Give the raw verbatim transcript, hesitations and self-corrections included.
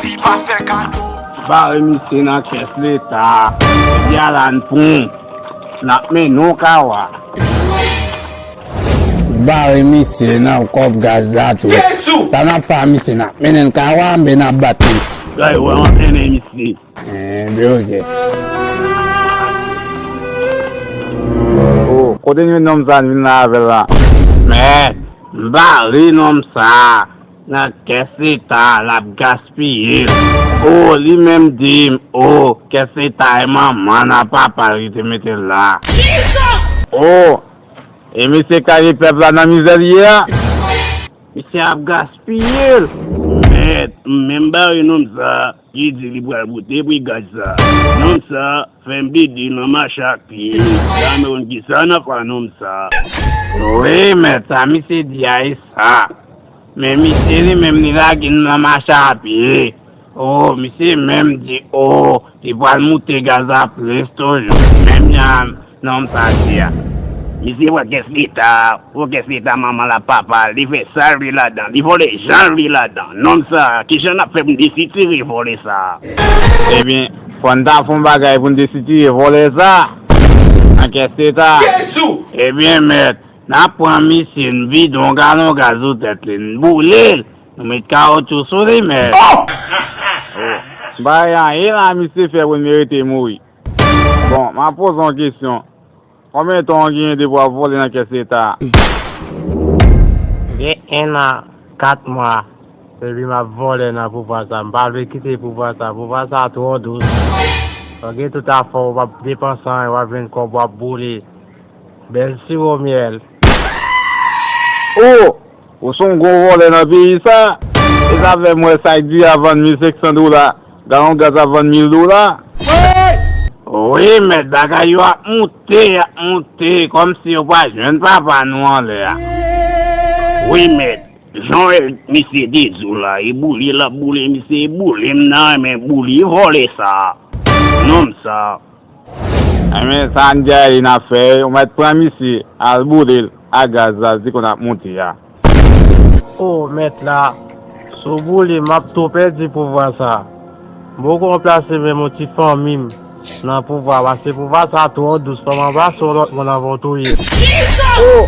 Li pa fè kado. Bare misye nan kès leta. Epi al ann pran. N ap mennen w kawa. Bare misye nan kòb gaz la tou. Sa n ap fè a misye, n ap mennen l kawa, men n ap bat li. Gay, wè, antrene misye. Enben, oke. Oh, kote n jwenn nonm sa n vin la avè l la? Mèt, m bare nonm sa nan kès leta, l ap gaspiye l. Oh, li menm di m, oh, kès leta e manman l ak papa l ki te mete l la. Oh, e misye kale pèp la nan mizè li ye a? Misye ap gaspiye l. Mèt, m menm bare nonm sa ki di li pral boute pri gaz sa. Nonm sa fè m dede nan mache ak pye. Jamè konn kisa n ap fè a nonm sa. Wi, mèt, sa misye di a e sa. Men misye li menm li lage n nan mache a pye. Oh, misye menm di, oh, li pral moute gaz la plis toujou. Menm jan nonm sa di a. Misye wè kès leta, wè kès leta manman l ak papa l, li fè sa l vle ladan, li vòlè jan l vle ladan. Nonm sa, kijan n ap fè pou n desitire vòlè sa? Ebyen, fò n ta fè yon bagay pou n desitire vòlè sa nan kès leta. Jezi! Ebyen, mèt, n ap pran misye, n vide yon galon gaz sou tèt li, n boule l, nou met kawotchou sou li, mèt. Oh! M pa wè anyen la misye fè pou l merite mouri. Bon, m ap poze w yon kesyon. Konbyen tan w genyen depi w ap vòlè nan kès leta a? Gen en an, kat mwa depi m ap vòlè nan pouvwa sa. M pa vle kite pouvwa sa. Pouvwa sa twò dous. W gen tout afè w, w p ap depanse anyen, w ap jwenn kòb, w ap boule. Bèl siwo myèl. Oh! Ou se yon gwo vòlè nan peyi sa. E sa fè m wè sak diri a vann mil senk san dola, galon gaz ap vann mil dola. Wi, mèt, bagay yo ap moute, ap moute, kòmsi yo pa jwenn papa nou anlè a. Wi, mèt, jan w wè misye te di w la, e boule l ap boule misye, e boule m nan renmen boule vòlè sa. Nonm sa. Enben, sa n di a li n ap fè, ou mèt pran misye, al boule l ak gaz la, di konn ap moute a. O, mèt la, si w boule m, m ap tou pèdi pouvwa sa. M poko ranplase menm yon ti fanmi m nan pouvwa, paske pouvwa sa twò dous, kòman pase yon lòt moun anvan w touye l? O,